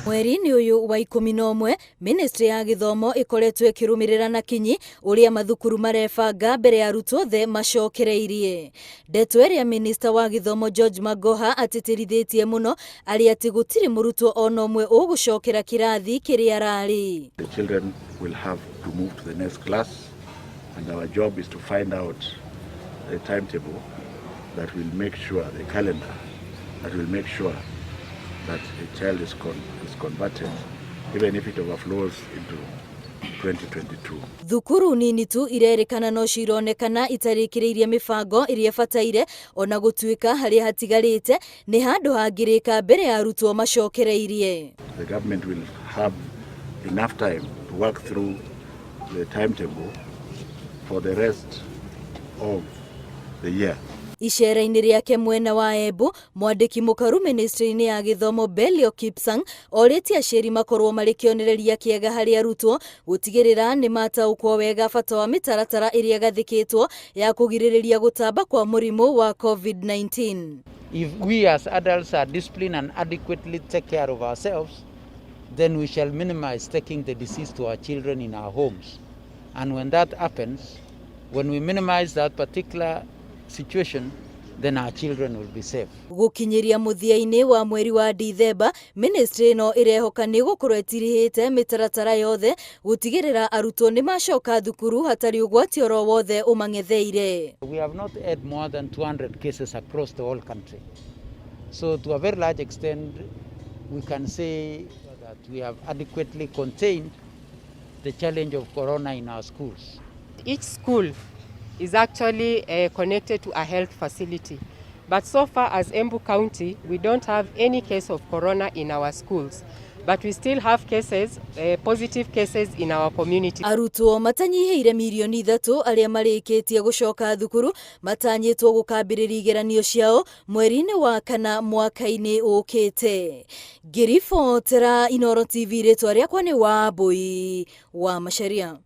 Mweri-inĩ ũyũ wa 11, Ministry ya Gĩthomo ĩkoretwo ĩkĩrũmĩrĩra na kinyi ũrĩa mathukuru marebanga mbere ya arutwo othe macokereirie. Ndeto ĩrĩa minista wa Gĩthomo George Magoha atĩtĩrithĩtie mũno arĩ atĩ gũtirĩ mũrutwo ona ũmwe ũgũcokera kĩrathi kĩrĩa ararĩ. The children will have to move to the next class and our job is to find out the timetable that will make sure, the calendar that will make sure that a child is converted even if it overflows into 2022. Thukuru nini tu irerĩkana no cironekana itarĩkĩrĩirie mĩbango ĩrĩa ĩbataire ona gũtuĩka harĩa hatigarĩte nĩ handũ hangĩrĩka mbere ya arutwo macokereirie. The government will have enough time to work through the timetable for the rest of the year. Icera-inĩ rĩake mwena wa Embu, mwandĩki mũkaru ministry-inĩ ya gĩthomo Belio Kipsang orĩtie aciari makorwo marĩ kĩonereria kĩega harĩ arutwo gũtigĩrĩra nĩ mataũkwo wega bata wa mĩtaratara ĩrĩa ĩgathĩkĩtwo ya kũgirĩrĩria gũtamba kwa mũrimũ wa COVID-19. If we as adults are disciplined and adequately take care of ourselves, then we shall minimize taking the disease to our children in our homes. And when that happens, when we minimize that particular situation, then our children will be safe. Gũkinyĩria mũthia-inĩ wa mweri wa Dithemba, ministry ĩno ĩrehoka nĩ gũkorwo ĩtirihĩte mĩtaratara yothe gũtigĩrĩra arutwo nĩ macoka thukuru hatarĩ ũgwati oro wothe ũmang'etheire. We have not had more than 200 cases across the whole country. So to a very large extent, we can say that we have adequately contained the challenge of corona in our schools. Each school is actually connected to a health facility. But so far as Embu County, we don't have any case of corona in our schools. But we still have cases, positive cases in our community. Arutwo matanyihĩire mirioni 3 arĩa marĩkĩtie gũcoka thukuru matanyĩtwo gũkambĩrĩria igeranio ciao mweri-inĩ wa kana mwaka-inĩ ũkĩte. Ngĩribotera Inooro TV, rĩtwa rĩakwa nĩ Wambui wa Macharia.